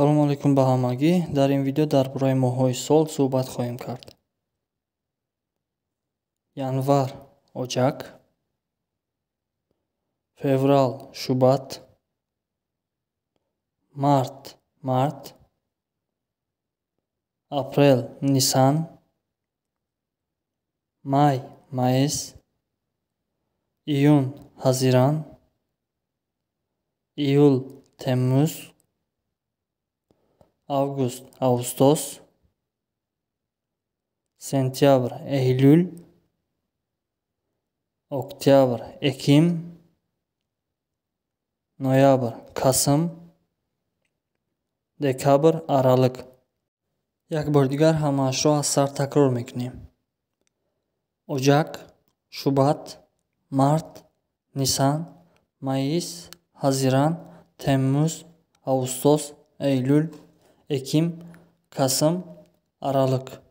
Салому алайкум ба ҳамагӣ. Дар ин видео дар бораи моҳҳои сол суҳбат хоҳем кард. Январ Ocak, феврал Şubat, март Mart, апрел Nisan, май Mayıs, июн Haziran, июл Temmuz, август Ağustos, сентябр Eylül, октябр Ekim, ноябр Kasım, декабр Aralık. Як бор дигар ҳамаашро аз сар такрор мекунем. Ocak, Şubat, март, Nisan, Mayıs, Haziran, Temmuz, Ağustos, Eylül, Ekim, Kasım, Aralık.